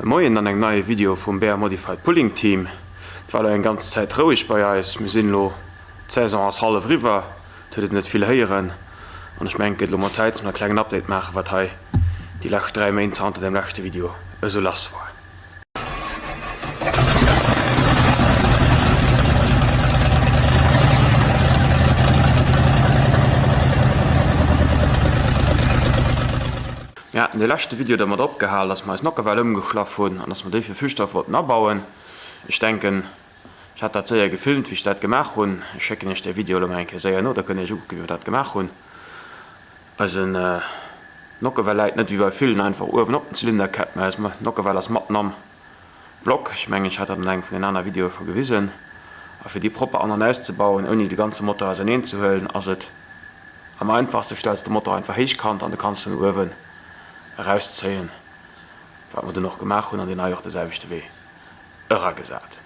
Moien an engem neie Video vum BR Modified Pulling Team. Et war elo eng ganz Zäit roueg bei eis. Mir sinn elo, d'Saison ass hallef eriwwer, et huet een net vill héieren an ech mengen et gëtt elo mol Zäit dass mer e klengen Update maachen wat hei déi lescht 3 Méint zanter dem leschte Video esou lass war. Mir haten de leschte Video dermat opgehal, dass mer eis Nockewell ëmgeschlaff hunn an dass mer déi fir Füchtorf wollten abauen. Ech denken, ech hat dat séier gefilmt, wéi ech dat gemaach hunn. Ech schécken iech dee Video elo mol eng Kéier séier no, da kënnt dir iech ukucken, wéi mer dat gemaach hunn. Eisen Nockewell läit net wéi bei villen einfach uewen op den Zylinderkäpp, mä eis Nockewell ass matten am Block. Ech mengen, ech hat dat an engem vun den aner Videoe scho gewisen. A fir déi propper an an auszebauen, ouni de ganze Motor auserneen ze huelen, ass et Am einfachste stells de Motor einfach héichkant an du kanns en uewen erauszéien, wat mer dunn och gemaach hunn an deen hei och de selwechte Wee eragesat.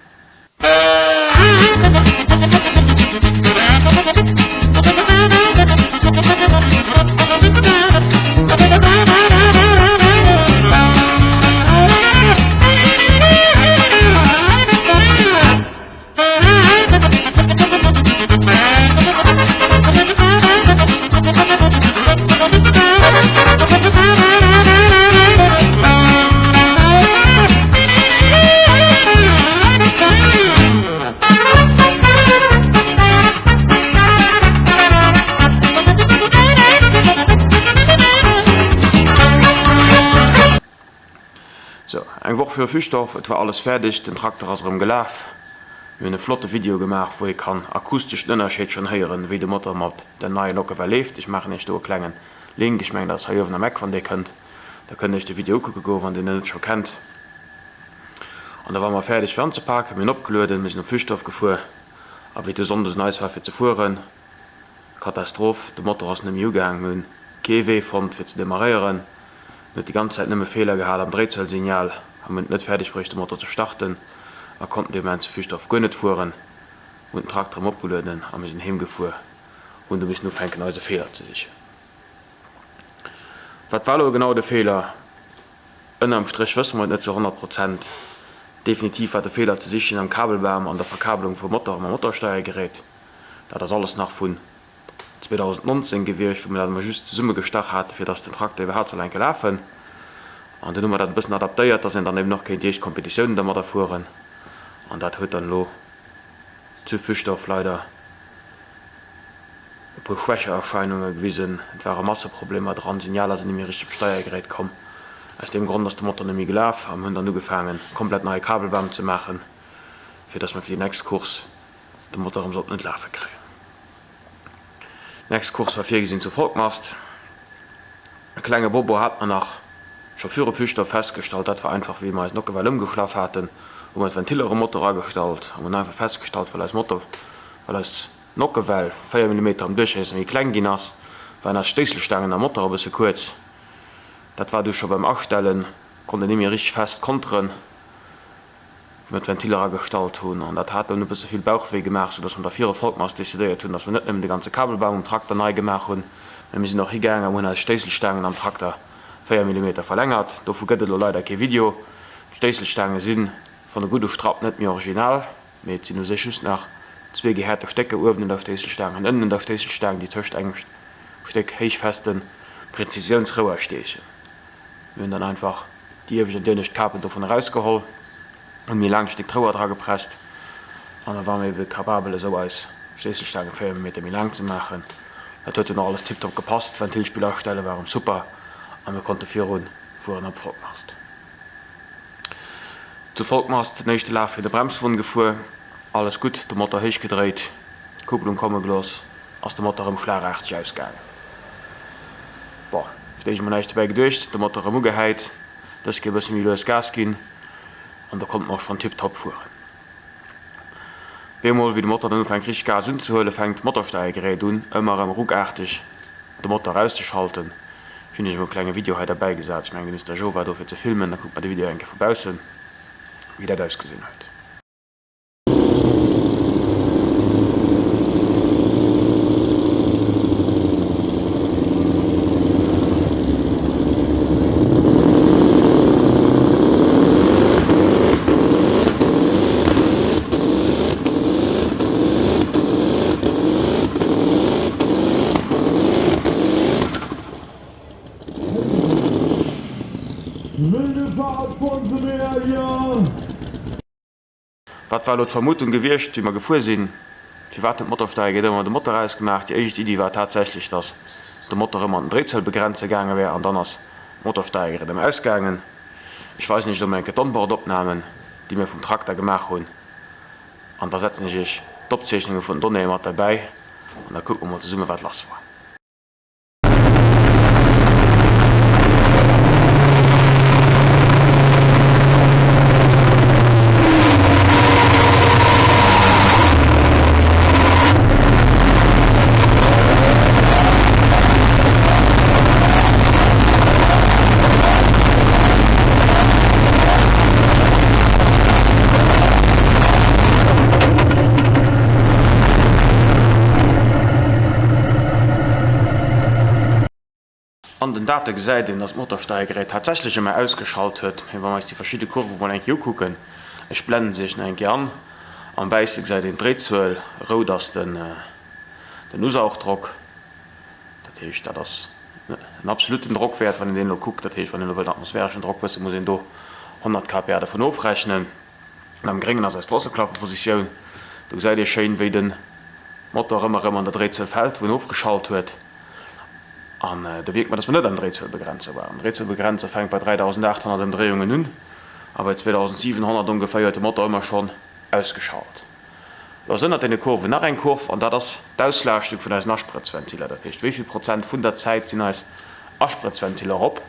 Sou, eng Woch viru Füchtorf, et war alles fäerdeg, den Trakter ass erëm gelaf. Mir hunn e flotte Video gemaach, wou ee kann akustesch den Ënnerscheed schonn héieren, wéi de Motor mat der neier Nockewell leeft. Ech maachen iech do e klengen Link, ech mengen dat ass hei uewen am Eck, wann dee kënnt. Da kënnt dir iech de Video ukucke goen, wann dir en net scho kennt. An da ware mer fäerdeg fir anzepaken, mir hunn opgelueden, mir sinn op Füchtorf gefuer a wéi et du sonndes un eis war fir ze fueren, Katastroph, de Motor ass net méi ugaang, mir hunn kee Wee fonnt fir ze demarréieren, en huet déi ganz Zäit nëmme Feeler gehal am Dréizuelsignal a mir hunn et net fäerdeg bruecht de Motor ze starten a konnten dee Moment zu Füchtorf guer net fueren. Mir hunn den Trakter erëm opgelueden a mir sinn heem gefuer, hunn du missen ufänken eise Feeler ze sichen. Wat war elo genau de Feeler? Ënnerm Stréch wësse mer et net zu 100 Prozent. Definitiv war de Feeler ze sichen am Kabelbam an der Verkabelung vum Motor mam Motorsteiergerät. Dat ass alles nach vun 2019 gewiescht, wou mir dat emol just zesummegestach haten, fir dass den Trakter iwwerhaapt soll enke lafen. An dunn hu mer dat e bëssen adaptéiert, dass een dann eben och kéint déi éischt Kompetitiounen dermadder fueren. An dat huet dann elo zu Füchtorf leider e puer Schwächeerscheinunge gewisen. Et ware Masseproblemer dran, Signaler sinn net méi richteg op d'Steiergerät komm. Aus deem Grond ass de Motor net méi gelaf a mir hunn dann ugefaangen, komplett neie Kabelbam ze maachen, fir dass mer fir déi nächst Course de Motor erëm sollten un d'Lafe kréien. Nächst Course war virgesinn zu Volkmarst. E klenge Bobo hat mer nach scho viru Füchtorf festgestallt. Dat war einfach wéi mer eis Nockewell ëmgeschlaff haten, hu mer d'Ventiller um Motor agestallt an hunn einfach festgestallt, well eis Motor, well eis Nockewell 4 Millimeter am Duerchmiesser méi kleng ginn ass, waren eis Stéisselstaangen am Motor e bësse kuerz. Dat war du scho beim Astellen, konnt een net méi richteg fest konteren. wou mir d'Ventiller agestallt hunn, an dat hat dunn e bësse vill Bauchwéi gemaach, soudass mer da viru Volkmass decidéiert hunn, dass mer net nëmmen de ganze Kabelbaum um Trakter nei gemaach hunn, mä mir sinn och higaangen a mir hunn eis Stéisselstaangen am Trakter 4 Millimeter verlängert. Dovu gëtt et elo leider kee Video. D'Stéisselstaange si schonn e gudde Strapp net méi original, mee et sinn u sech just nach zwee gehäerte Stécker uewen un der Stéisselstaang an ënnen un der Stéisselstaang, déi tëscht engem Stéck héichfeste Präzisiounsrouer steechen. Mir hunn dann einfach déi iewescht an déi ënnescht Kapen dovun erausgeholl, hunn méi laangt Stéck Rouer dragepresst an da ware mir ebe capabel esou eis Stéisselstaange 4 Millimeter méi laang ze maachen. Dat huet dunn och alles tiptop gepasst, d'Ventilspillastelle waren super a mir konnte viru fueren op Vollmast. Zu Vollmast den éischte Laf fir de Bremswon gefuer, alles gutt, de Motor héich gedréit, d'Kupplung komme gelooss. Ass de Motor rëm schlagaarteg ausgaangen. Bon, fir d'éischt emol näischt dobäi geduecht, de Motor rëm ugehäit, dës Kéier e bësse méi lues Gas ginn an da konnte mer och schonn tiptop fueren. Bemol, wéi de Motor dann ufänkt richteg Gas unzehuelen, fänkt d'Motorsteiergerät un ëmmer erëm ruckaarteg de Motor auszeschalten. Ech hunn iech emol e klenge Video hei derbäi gesat, ech mengen de Mister Jo war do fir ze filmen, da kuckt mer de Video eng Kéier vu baussen, wéi dat ausgesinn huet. Wat war elo d'Vermutung gewiescht, wéi mer gefuer sinn? Firwat huet d'Motorsteiergerät ëmmer de Motor ausgemaach? Déi éischt Iddi war tatsächlech, dass de Motor ëmmer an den Dréizuelbegrenzer gaange wär an dann ass d'Motorsteiergerät ëmmer ausgaangen. Ech weisen Iech elo mol eng Kéier d'Onboard-Opnamen, déi mir vum Trakter gemaach hunn an da setzen ech Iech d'Opzeechnunge vun den Donnéeë mat derbäi an da kucke mer mol zesumme wat lass war. An den Date gesäit een, dass d'Motorsteiergerät tatsächlech ëmmer ausgeschalt huet. Mee wa mer eis déi verschidde Kurve mol eng Kéier ukucken, ech blenden se iech nach eng Kéier an, am wäisse gesäit een d'Dréizuel, rout ass den Usaugdrock, dat heescht dat ass en absoluten Drockwäert, wann een deen elo kuckt, dat heescht wann een elo wëllt atmosphäreschen Drock wëssen, muss een do 100 kPa dovun ofrechnen. An am Gréngen ass eis Drosselklappepositioun. Do gesäit ee schéin, wéi de Motor ëmmer erëm an der Dréizuel fält, wou en ofgeschalt huet. An do mierkt mer, dass mer net am Dréizuelbegrenzer waren. Den Dréizuelbegrenzer fänkt bei 3.800 Ëmdréiungen un a bei 2.700 ongeféier huet de Motor ëmmer schonn ausgeschalt. Lo ass ënnert deene Kurven nach eng Kurv an dat ass d'Auslaaschtung vun eisen Asprëtzventiller. Dat heescht, wéi vill Prozent vun der Zäit sinn eis Asprëtzventiller op.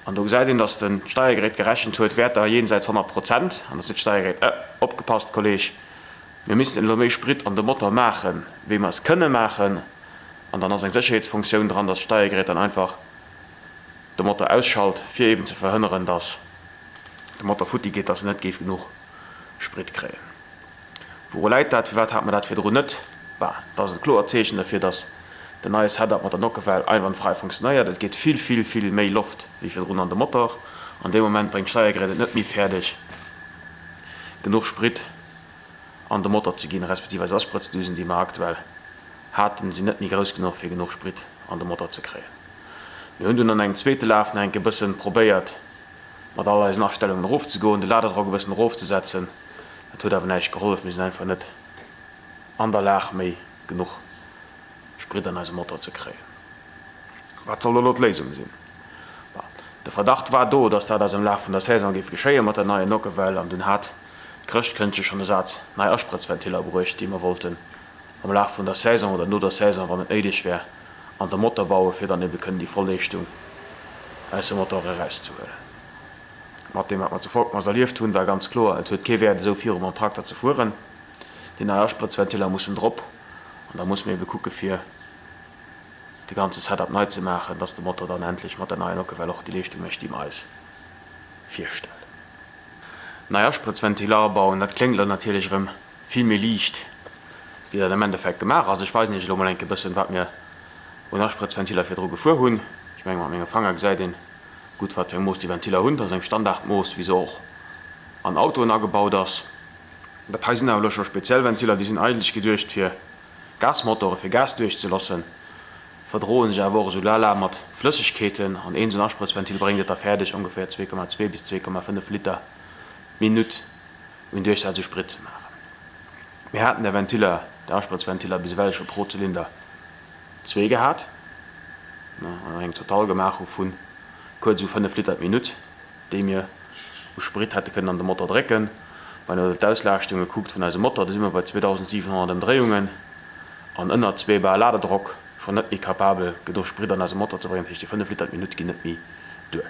An do gesäit een, dass de Steiergerät gerechent huet, Wäerter jenseits 100 Prozent. An da seet d'Steiergerät, Äh, opgepasst, Kolleg, mir missten elo méi Sprit an de Motor maachen, wéi mer es kënne maachen. An dann ass eng Sécherheetsfunktioun dran, dass d'Steiergerät dann einfach de Motor ausschalt, fir eben ze verhënneren, dass de Motor futti geet, dass en net géif genuch Sprit kréien. Wouru läit dat? Firwat hate mer dat virdrun net? Bah, dat ass e kloert Zeechen derfir, dass den neie Setup mat der Nockeweil einwandfrei funktionéiert. Et geet vill, vill, vill méi Loft wéi virdrun an de Motor. An deem Moment bréngt d'Steiergerät et net méi fäerdeg, genuch Sprit an de Motor ze ginn, respektiv eis Asprëtzdüsen, déi mer aktuell haten, sinn net méi grouss genuch, fir genuch Sprit an de Motor ze kréien. Mir hunn dunn an engem zweete Laf nach eng Kéier e bëssen probéiert, mat all eisen Astellungen erofzegoen, de Ladedrock e bëssen erofzesetzen. Dat huet awer näischt gehollef, mir sinn einfach net an der Lag méi genuch Sprit an eise Motor ze kréien. Wat soll elo d'Léisung sinn? Bon, de Verdacht war do, dass dat eis am Laf vun der Saison géif geschéie mat der neien Nockewell an dunn hat d'Chrëschtkëndche schonn e Saz nei Asprëtzventiller bruecht, déi mer wollten am Laf vun der Saison oder no der Saison, wann et néideg wär, an de Motor bauen, fir dann ebe kënnen déi voll Leeschtung aus dem Motor erauszehuelen. Mat deem, wat mer zu Volkmars erlieft hunn, war ganz kloer, et huet kee Wäert, esou viru mam Trakter ze fueren. Déi nei Asprëtzventiller mussen drop an da musse mir ebe kucke fir de ganze Setup nei ze maachen, dass de Motor dann endlech mat der neier Nockewell och déi Leeschtung mécht, déi mer eis virstellen. Nei Asprëtzventiller abauen, dat kléngt elo natierlech erëm vill méi liicht wéi dat am Endeffekt gemaach ass. Ech weisen iech elo mol enke bëssen wat mir un Asprëtzventiller virdru gefuer hunn. Ech menge mat menge Fanger gesäit een gutt wat fir eng Mooss déi Ventiller hunn. Dat ass eng Standardmooss wéi se och an Autoen agebaut ass. Dat hei sinn awer elo scho speziell Ventiller, déi sinn eigentlech geduecht fir Gasmotoren, fir Gas duerchzelossen, verdroen sech awer och esou lala mat Flëssegkeeten an een esou en Asprëtzventil bréngt et da fäerdeg ongeféier 2,2 bis 2,5 Liter d'Minutt un Duerchsaz u Sprit ze maachen. Mir haten där Ventiller, där Asprëtzventiller bis ewell scho pro Zylinder zwee gehat, an eng Total gemaach hu vu kuerz u 5 Liter d'Minutt, déi mir u Sprit hätte kënnen an de Motor drécken. Wann een elo d'Auslaaschtunge kuckt vun eisem Motor, da si mer bei 2.700 Ëmdréiungen an ënner 2 Bar Ladedrock schonn net méi capabel, genuch Sprit an eise Motor ze bréngen. Dat heescht, déi 5 Liter d'Minutt ginn net méi duer.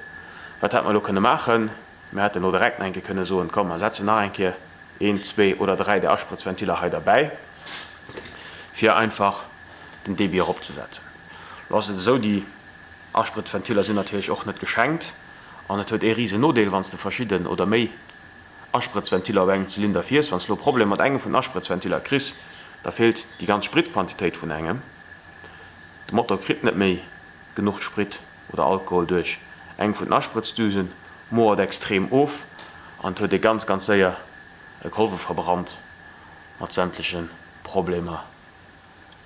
Wat hätte mer elo kënne maachen? Mir hätten elo direkt nach eng Kéier kënne soen, komm, mer setzen nach eng Kéier een, zwee oder dräi där Asprëtzventiller hei derbäi, fir einfach den Débit eropzesetzen. Elo ass et esou, déi Asprëtzventiller sinn natierlech och net geschenkt an et huet ee rise Nodeel, wann s de verschidden oder méi Asprëtzventiller op engem Zylinder fiers. Wann s de elo Problemer mat engem vun den Asprëtzventiller kriss, da feelt déi ganz Spritquantitéit vun engem. De Motor kritt net méi genuch Sprit oder Alkohol duerch eng vun den Asprëtzdüsen, moert extrem of an et huet ee ganz, ganz séier e Kolwe verbrannt mat sämtleche Problemer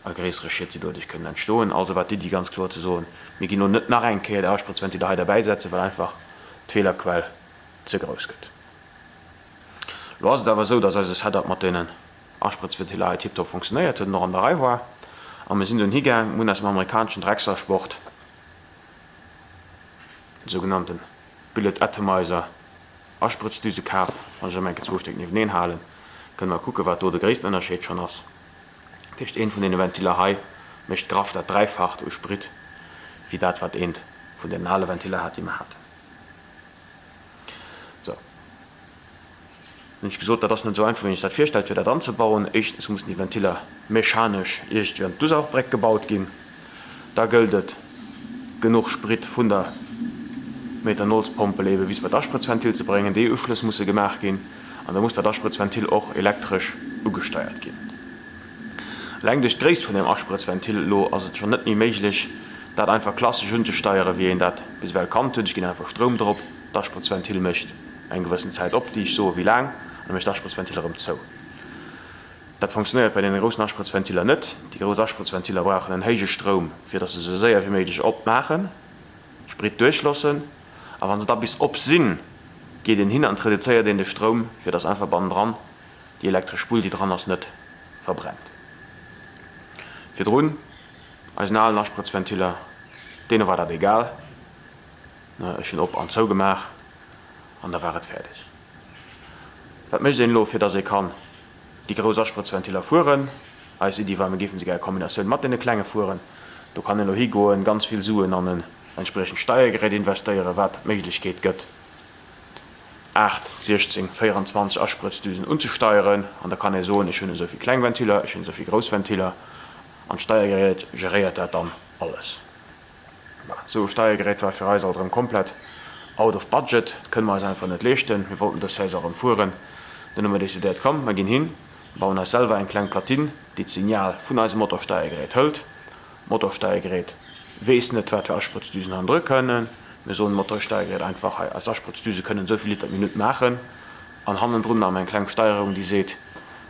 a gréissere Schied, déi doduerch kënnen entstoen. Also war d'Iddi ganz kloer ze soen, mir ginn elo net nach eng Kéier de Asprëtzventiler hei derbäi setzen, well einfach d'Feelerquell. ze grouss gëtt. Lo ass et awer esou, dass eise Setup mat deenen Asprëtzventiller hei tiptop funktionéiert huet an och an der Rei war. A mir sinn dunn higaang, mir hunn aus dem amerikaneschen Drechslersport de sougenannten Billet Atomizer Asprëtzdüse kaf. Wann ech erëm eng Kéier zwou Stéck niefteneen halen, kënne mer kucken, wat do de gréissten Ënnerscheed schonn ass. Dat heescht, eent vun deene Ventiller hei mécht graff dat Dräifacht u Sprit wéi dat, wat eent vun deenen ale Ventiller hat, déi mer haten. Sou, hunn ech gesot, dat ass net esou einfach, wéi een sech dat virstellt, fir dat anzebauen. Éischtens mussen déi Ventiller mechanesch iergendwéi an d'Usaugbréck gebaut ginn. Da gëllt et, genuch Sprit vun der Methanolspompel ebe bis bei d'Asprëtzventil ze bréngen. Déi Uschlëss musse gemaach ginn an da muss dat Asprëtzventil och elektresch ugesteiert ginn. Eleng duerch d'Gréisst vun deem Asprëtzventil elo ass et schonn net méi méiglech, dat einfach klassesch unzesteieren, wéi een dat bis ewell kannt huet. Ech ginn einfach Stroum drop, d'Asprëtzventil mécht eng gewëssen Zäit op, déi ech soe wéi laang, an da mécht d'Asprëtzventil erëm zou. Dat funktionéiert bei deene groussen Asprëtzventiller net. Déi grouss Asprëtzventiller brauchen en héije Stroum, fir datt se sou séier wéi méiglech opmaachen, Sprit duerchloossen. A wa se da bis op sinn, geet een hin an reduzéiert een de Stroum, fir datt einfach bannendran déi elektresch Spull, déi dran ass, net verbrennt. Virdrun, eisen alen Asprëtzventiller, deene war dat egal. Ech hunn op an zou gemaach an da war et fäerdeg. Wat mécht een elo, fir datt ee kann déi grouss Asprëtzventiller fueren? Eis Iddi war, mir géifen se gär a Kombinatioun mat deene klenge fueren. Do kann een elo higoen, ganz vill Suen an en entspriechend Steiergerät investéieren, wat d'Méiglechkeet gëtt, 8, 16, 24 Asprëtzdüsen unzesteieren. An da kann ee soen, ech hunn esou vill kleng Ventiller, ech hunn esou vill grouss Ventiller an d'Steiergerät geréiert dat dann alles. Esou e Steiergerät war fir eis alt erëm komplett out of budget, kënne mer eis einfach net leeschten. Mir wollten dës Saison erëm fueren. Dunn hu mer decidéiert, komm mer ginn hin, bauen eis selwer eng kleng Platine, déi d'Signal vun eisem Motorsteiergerät hëlt. D'Motorsteiergerät weess net, wat fir Asprëtzdüsen hannendru kënnen. Mir soen dem Motorsteiergerät einfach, hei, eis Asprëtzdüse kënnen esou vill Liter d'Minutt maachen. An hannendrun nach eng kleng Steierung, déi seet,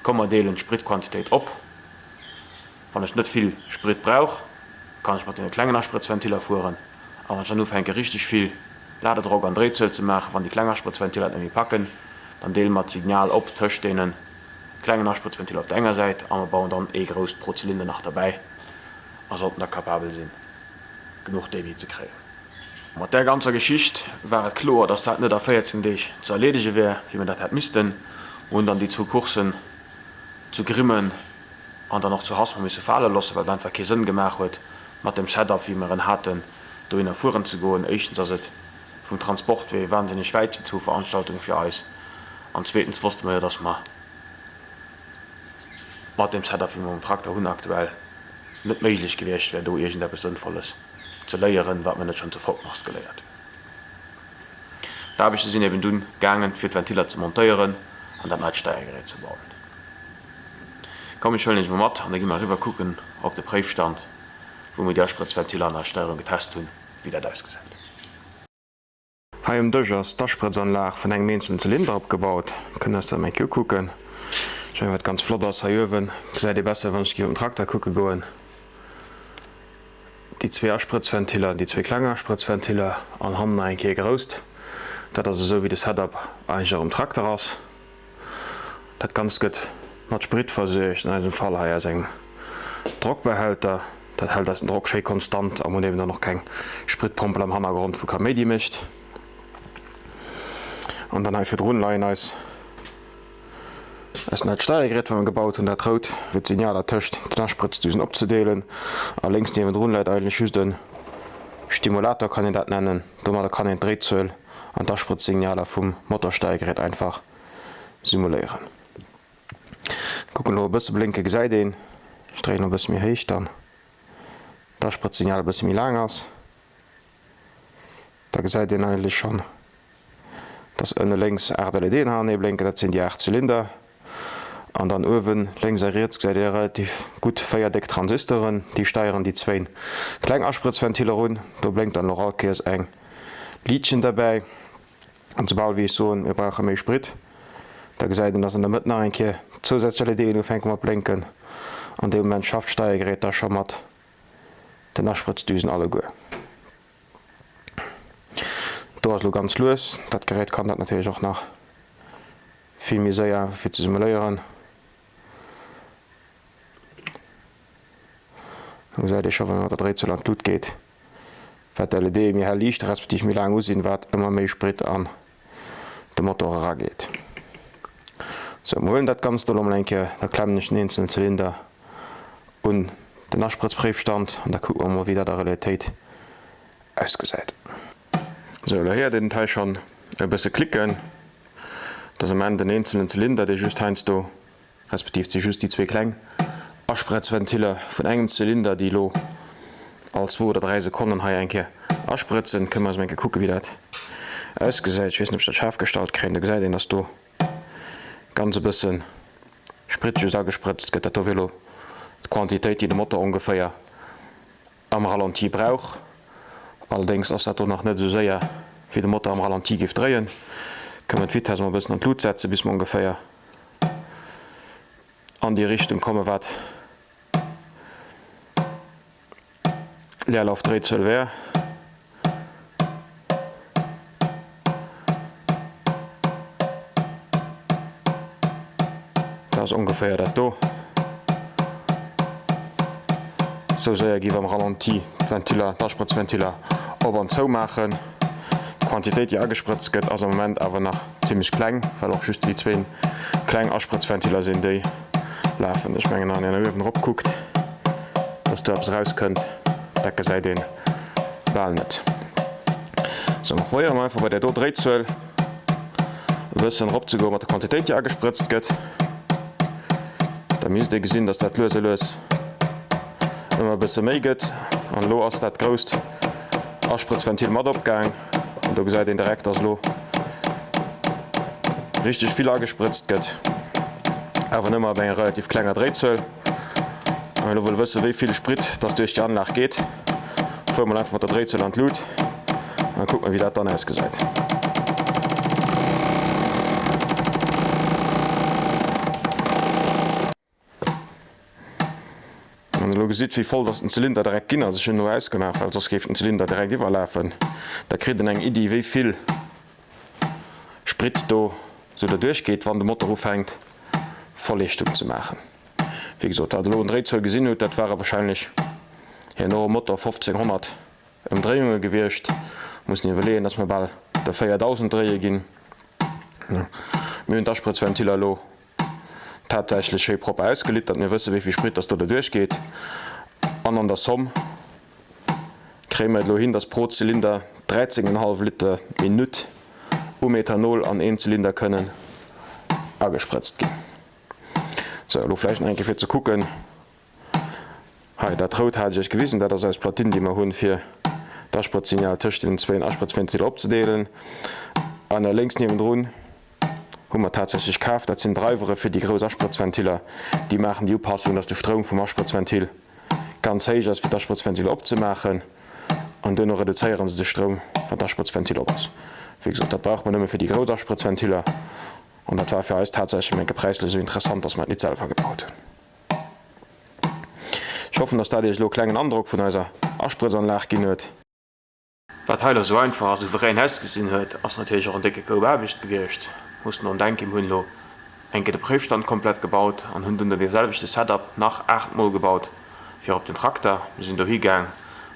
komm mer deelen d'Spritquantitéit op. Wann ech net vill Sprit brauch, kann ech mat deene klengen Asprëtzventiller fueren. A wann ech dann ufänke richteg vill Ladedrock an Dréizuel ze maachen, wann déi kleng Asprëtzventiller et net méi packen, dann deele mer d'Signal op tëscht deene klengen Asprëtzventiller op der enger Säit a mer bauen dann ee grousst pro Zylinder nach derbäi a sollten da capabel sinn, genuch Débit ze kréien. Mat där ganzer Geschicht war et kloer, dass dat net a 14 Deeg ze erleedege wär, wéi mer dat hätt missten. Mer hunn dann déi zwou Courssen zu Grimmen an dann och zu Hassmer misse fale loossen, well et einfach kee Sënn gemaach huet, mat dem Setup, wéi mer en haten, dohinner fueren ze goen. Éischtens ass et vum Transportwee wahnsinneg wäit, déi zwou Veranstaltungen fir eis, an zweetens wosste mer jo, dass mer mat deem Setup, wéi mer um Trakter hunn aktuell, net méiglech gewiescht wär, do iergendeppes Sënnvolles ze léieren, wat mer net schonn zu Fauquemars geléiert hunn. D'Aarbechte sinn eben dunn gaangen, fir d'Ventiller ze montéieren an dat neit Steiergerät ze bauen. Komm ech huelen iech mol mat an da gi mer eriwwer kucken op de Préifstand wou mir déi Asprëtzventiller an eis Steierung getest hunn, wéi dat ausgesäit. Hei um Dësch ass d'Asprëtzanlag vun engem eenzelen Zylinder opgebaut. Kënnt eis dat mol eng Kéier ukucken. Ech mengen wat ganz flott ass, hei uewen gesäit ee besser wann ech géif op den Trakter kucke goen, déi zwee Asprëtzventiller, déi zwee kleng Asprëtzventiller an hannen nach eng Kéier e grousst. Dat ass esou wéi de Setup eigentlech och um Trakter ass. Dat Ganzt gëtt mat Sprit versuergt, an eisem Fall hei aus engem Drockbehälter. Dat hält eis den Drock schéi konstant a mir hunn eben dann och keng Spritpompel am Hannergrond wou Kaméidi mécht. An dann hei virdrun leien eis eist neit Steiergerät wat mer gebaut hunn, dat rout, fir d'Signaler tëscht den Asprëtzdüsen opzedeelen. A lénks niewendrun läit eigentlech just e Stimulator, kann een dat nennen. Domadder kann een d'Dréizuel an d'Asprëtzsignaler vum Motorsteiergerät einfach simuléieren. Kucken elo e bësse blénke gesäit een, ech dréien elo e bësse méi héich dann d'Asprëtzsignal e bësse méi laang ass, da gesäit een eigentlech schonn dass ënne lénks 8 LEDen hanernee blénken, dat sinn déi 8 Zylinder an dann uewen lénks a riets gesäit ee relativ gutt 4 déck Transistoren, déi steieren déi zwéin kleng Asprëtzventiller un, do blénkt dann och all Kéiers eng Liitchen derbäi. An soubal wéi ech soen, mir brauche méi Sprit, da gesäit een, dass an der Mëtt nach eng Kéier zousätzlech LEDen ufänke mat blénken. An deem Moment schafft d'Steiergerät da scho mat den Asprëtzdüsen alleguer. do ass elo ganz lues. Dat Gerät kann dat natierlech och nach vill méi séier, einfach fir ze simuléieren. Do gesäit ee scho wann ee mat der Dréizuel an d'Lut geet, wat d'LEDe méi hell liichte respektiv méi laang u sinn, wat ëmmer méi Sprit an de Motor erageet. Sou, mer huelen dat Ganzt elo mol eng Kéier, da klemmen ech den eenzelen Zylinder un den Asprëtzpréifstand an da kucke mer mol wéi dat a Realitéit ausgesäit. Sou, elo héiert een et hei schonn e bësse klicken. Et ass am Enn den eenzelen Zylinder, dee just heiansdo respektiv et si just déi zwee kleng Asprëtzventiller vun engem Zylinder, déi elo all zwou oder dräi Sekonnen hei eng Kéier asprëtzen. Kënne mer eis mol eng Kéier kucken, wéi dat ausgesäit. Ech weess net, ob ech dat schaarf gestallt kréien. Do gesäit een, dass do ganz e bësse Sprit just agesprëtzt gëtt. Dat do wier elo d'Quantitéit, déi de Motor ongeféier am Ralenti brauch. Allerdéngs ass dat do nach net esou séier, wéi de Motor am Ralenti géif dréien. Kënne mer d'Vitess mol e bëssen an d'Lut setzen, bis mer ongeféier an déi Richtung kommen, wat d'Leerlaufdréizuel wär. Dat ass ongeféier dat do. Sou séier giff am Ralenti d'Ventiller, d'Asprëtzventiller op an zou maachen. D'Quantitéit déi agesprëtzt gëtt ass am Moment awer nach zimlech kleng, well och just déi zwéin kleng Asprëtzventiller sinn déi lafen. Ech mengen wann een uewen erop kuckt, dass do eppes erauskënnt, dat gesäit een bal net. Sou, mer probéieren mol einfach bei där do Dréizuel e bëssen erop ze goen mat der Quantitéit déi agesprëtzt gëtt. Da misst ee gesinn, dass dat lues a lues ëmmer e bësse méi gëtt. An elo ass dat grousst Asprëtzventil mat opgaang an do gesäit een direkt, dass elo richteg vill agesprëtzt gëtt, awer nëmme op enger relativ klenger Dréizuel. Wann een elo wëll wëssen, wéi vill Sprit dass duerch déi Anlag geet, fuere mol einfach mat der Dréizuel an d'Lut an da kucke mer, wéi dat dann ausgesäit. Wann der elo gesitt, wéi voll dass den Zylinder direkt ginn ass, ech hunn elo ausgemaach, well soss géif den Zylinder direkt iwwerlafen, da kritt een eng Iddi, wéi vill Sprit do sou derduerch geet, wann de Motor ufänkt Vollleeschtung ze maachen. Wéi gesot, wat der elo un Dréizuel gesinn hutt, dat ware wahrscheinlech herno um Motor 1500 Ëmdréiunge gewiescht. Mussen iwwerleeën, dass mer bal der 4000 dréie ginn. Mir hunn d'Asprëtzventiller elo tatsächlech schéi propper ausgelitt, datt mir wësse wéi vill Sprit dass do derduerch geet. An an der Somm kréie mer et elo hin, dass pro Zylinder 13,5 Liter d'Minutt u Methanol an een Zylinder kënnen agesprëtzt ginn. Sou, elo vläicht nach eng Kéier fir ze kucken, hei dat rout hat ech iech gewisen, dat ass eis Platine déi mer hunn fir d'Asprëtzsignal tëscht den zwéin Asprëtzventiler opzedeelen. An da lénks niewendrun hu mer tatsächlech kaf, dat sinn Drivere fir déi grouss Asprëtzventiller, déi maachen déi Upassung, dass de Stroum vum Asprëtzventil ganz héich ass fir d'Asprëtzventiller opzemaachen an duerno reduzéiere se de Stroum wann d'Asprëtzventil op ass. Wéi gesot, dat brauche mer nëmme fir déi grouss Asprëtzventiller. An dat war fir eis tatsächlech menke präislech esou interessant, dass mer et nit selwer gebaut hunn. Ech hoffen, dass dat Iech elo e klengen Androck vun eiser Asprëtzanlag ginn huet. Wat hei elo esou einfach a souverän ausgesinn huet, ass natierlech och en décke Koup Aarbecht gewiescht. Mussen drun denken, mir hunn elo eng Kéier de Préifstand komplett gebaut an hunn dunn dee selwechte Setup nach 8 mol gebaut fir op den Trakter. Mir sinn dohi gaang,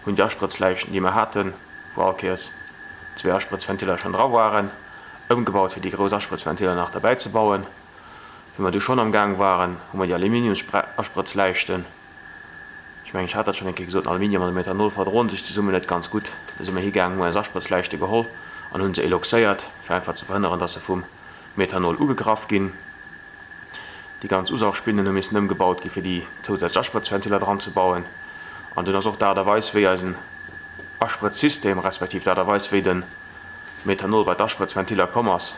hunn déi Asprëtzläischten, déi mer haten, wou all Kéiers zwee Asprëtzventiller schonn dra waren, ëmgebaut fir déi grouss Asprëtzventiller nach derbäi ze bauen. Wéi mer du schonn am Gaang waren, hu mer déi Aluminiumsasprëtzläischten, ech mengen ech hat dat schonn eng Kéier gesot, den Aluminium an de Methanol verdroen sech zesummen net ganz gutt, da si mer higaang, hu eis Asprëtzläischte geholl an hu se eloxéiert, fir einfach ze verhënneren, dass se vum Methanol ugegraff ginn. Déi ganz Usaugspinnen hu missen ëmgebaut gi fir déi zousätzlech Asprëtzventiller dran ze bauen. An dunn ass och d'Aart a Weis wéi eisen Asprëtzsystem, respektiv d'Aart a Weis wéi de Methanol bei d'Asprëtzventiller komm ass,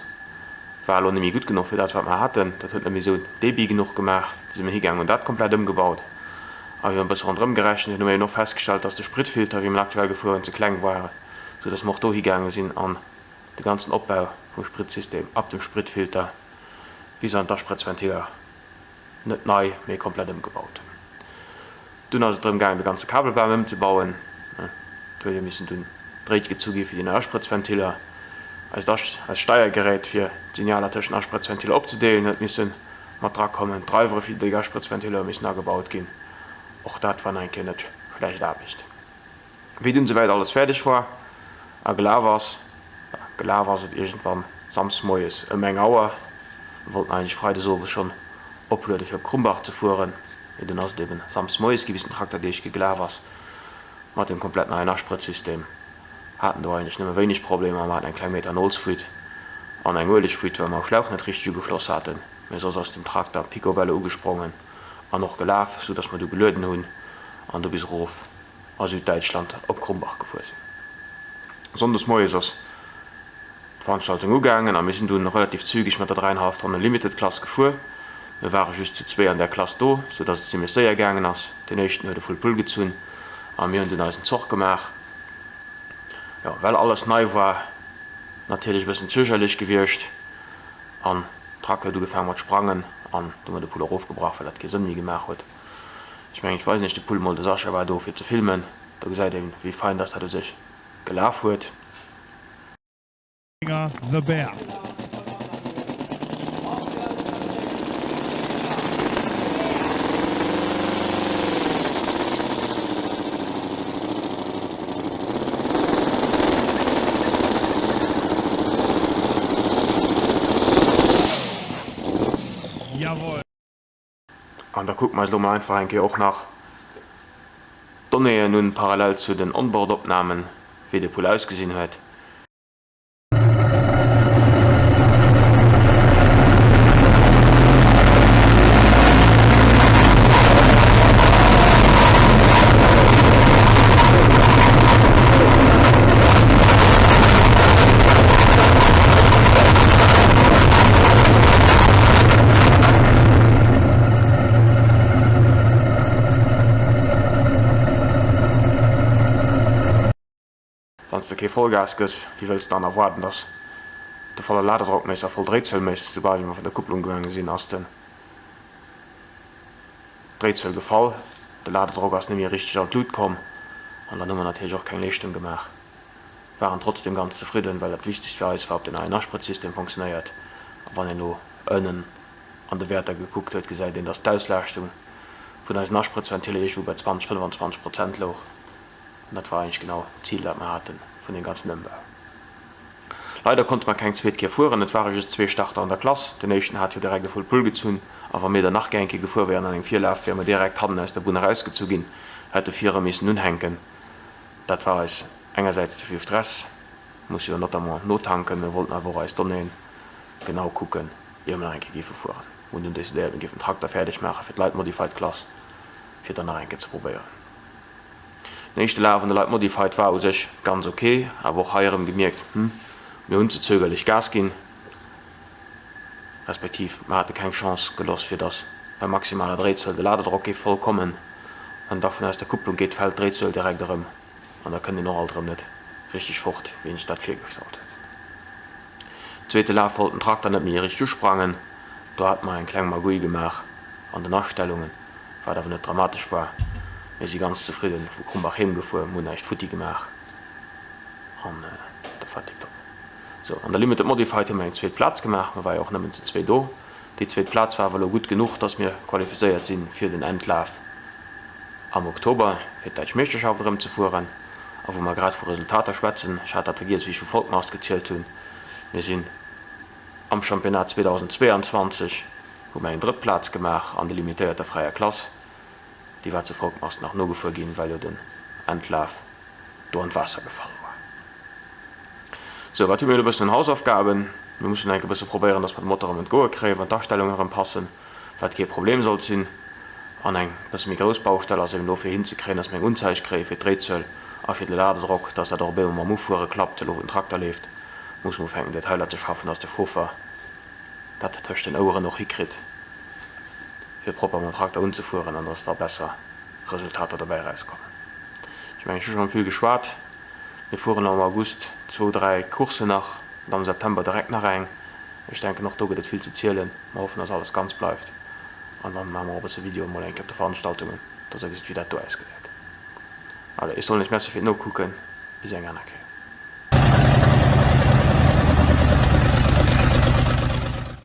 war elo net méi gutt genuch fir dat wat mer haten. Dat huet net méi esou Débit genuch gemaach. Du si mer higaangen hunn dat komplett ëmgebaut. A wéi mer e bësse ronderëm gerechent hunn, hu mer eben och festgestallt, dass de Spritfilter wéi mer en aktuell gefuer hunn ze kleng war, sou dass mer och do higaange sinn an de ganzen Opbau vum Spritsystem ab dem Spritfilter bis an d'Asprëtzventiller net nei, mee komplett ëmgebaut hunn. Dunn ass et drëm gaangen de ganze Kabelbam ëmzebauen. Et huet jo missen dunn Dréit gezu gi fir déi nei Asprëtzventiller. Eist eist Steiergerät fir d'Signaler tëschent Asprëtzventiller opzedeelen huet misse mat drakommen, d'Drivere fir déi déck Asprëtzventiller hu missen agebaut ginn. Och dat war nach eng Kéier net schlecht Aarbecht. Wéi dunn souwäit alles fäerdeg war a gelaf ass, gelaf ass et iergendwann samsmoies ëm eng Auer, mir wollten eigentlech freides owes schonn opluede fir op Krumbach ze fueren, mee dunn ass et eben samsmoies gi bis den Trakter deeg gelaf ass mat dem komplett neien Asprëtzsystem. Haten do eigentlech nëmme wéineg Problemer, mer haten eng kleng Methanolsfuite an eng Uelegfuite, well mer e Schlauch net richteg ugeschloss haten, mä soss ass den Trakter picobello ugesprongen an och gelaf, sou dass mer du gelueden hunn an du bis erof a Süddäitschland op Krumbach gefuer sinn. Sonndes moies ass d'Veranstaltung ugaangen a mir sinn dunn relativ zügeg mat der 3,5 Tonne Limited Klass gefuer. Mir ware just zu zwee an där Klass do, sou dass et zimlech séier gaangen ass. Deen éischten huet e Full Pull gezunn a mir hunn dunn eisen Zoch gemaach. Jo, well alles nei war, natierlech e bëssen zögerlech gewiescht an Truck huet ugefaangen mat sprangen an du hu mer de Pull erofgebrach, well dat kee Sënn méi gemaach huet. Ech mengen, ech weisen iech de Pull mol, de Sascha war do fir ze filmen, do gesäit een wéi fein dass dat u sech gelaf huet. The Bear. Jawohl. An da kucke mer eis elo mol einfach eng Kéier och nach d'Donnéeën un, parallel zu den Onboard-Opnamen, wéi de Pull ausgesinn huet. Wann s de kee Vollgas gëss, wéi wëlls de dann erwaarden, dass de volle Ladedrock méchs a voll Dréizuel méchs? Soubal wéi mer vun der Kupplung gaange sinn, ass den Dréizuel gefall, de Ladedrock ass net méi richteg an d'Lut komm an dann hu mer natierlech och keng Leeschtung gemaach. Waren trotzdem ganz zefridden, well dat wichtegst fir eis war, ob den neien Asprëtzsystem funktionéiert. A wann een elo ënnen an de Wäerter gekuckt huet, gesäit een, dass d'Auslaaschtung vun eisen Asprëtzventiller iergendwou bei 20, 25 Prozent louch. An dat war eigentlech genau d'Zil, dat mer hate vun deem ganzen Ëmbau. Leider konnte mer keng zweet Kéier fueren, et ware just zwee Starter an der Klass. Den éischten hat jo direkt e Full Pull gezunn, a wa mir dann nach gär eng Kéier gefuer wieren an engem Virlaf, wiere mer direkt hannen aus der Bunn erausgezu ginn, hätte vir erëm missen unhänken. Dat war eis engersäits ze vill Stress, muss jo notamment notanken, mir wollten awer och eis Donnéeën genau kucken, ier mer nach eng Kéier géife fueren. Mir hunn dunn decidéiert, mir géifen den Trakter fäerdeg maache fir d'Light Modified Klass, fir dann nach eng Kéier ze probéieren. Den éischte Laf an der Light Modified war u sech ganz ok, awer och hei erëm gemierkt, hm, mir hunn ze zögerlech Gas ginn, respektiv mer hate keng Chance geloss fir dass bei maximaler Dréizuel de Ladedrock géif voll kommen. Wann da vun aus der Kupplung geet, fält d'Dréizuel direkt erëm an da kënnt een och alt erëm net richteg fort, wéi een sech dat virgestallt huet. Zweete Laf wollt den Trakter net méi richteg usprangen, do hate mer eng kleng Magouille gemaach an den Astellungen. wat awer net dramatesch war. Mir si ganz zefridden vu Krumbach heem gefuer, mir hunn näischt futti gemaach an dat war tiptop. Sou, an der Limited Modified hu mir eng zweet Plaz gemaach, mir war jo och nëmmen zu zwee do. Déi zweet Plaz war awer elo gutt genuch, dass mir qualifizéiert si fir den Endlaf am Oktober, fir d'däitsch Meeschterschaft erëm ze fueren. A wou mer grad vu Resultater schwätzen, ech hat dat vergiess, wéi ech vu Volkmast gezielt hunn, mir sinn am Championnat 2022 hu mer eng drëtt Plaz gemaach an de limitéierter fräier Klass. Déi war zu Volkmast nach nogefuer ginn, well jo den Endlaf do an d'Waasser gefall war. Sou, wat hu mir elo e bëssen un Hausaufgaben? Mir mussen enk e bësse probéieren, dass mer de Motor erëm un d'Goe kréien, wann d'Astellungen erëm passen, wat kee Problem sollt sinn. An eng bësse méi grouss Baustell ass eben do fir hinzekréien, dass mer eng Unzeig kréie fir d'Dréizuel a fir de Ladedrock, dass dat och op eemol mam Ufuere klappt. Elo wou den Trakter leeft, musse mer ufänken Detailer ze schaffen, dass de Chauffer dat tëscht den Oueren och hikritt, fir propper mam Trakter unzefueren an dass da besser Resultater dobäi erauskommen. Ech mengen, ech hu schonn vill geschwat. Mir fueren am August zwou, dräi Courssen nach an am September direkt nach eng. Ech denken, och do gëtt et vill ze zielen. Mer hoffen, dass alles ganz bleift an dann maache mer och e bësse Videoe mol eng Kéier op de Veranstaltungen, dass der gesitt, wéi dat do ausgesäit. Allez, ech soen lech Merci fir d'Nokucken. Bis eng aner Kéier.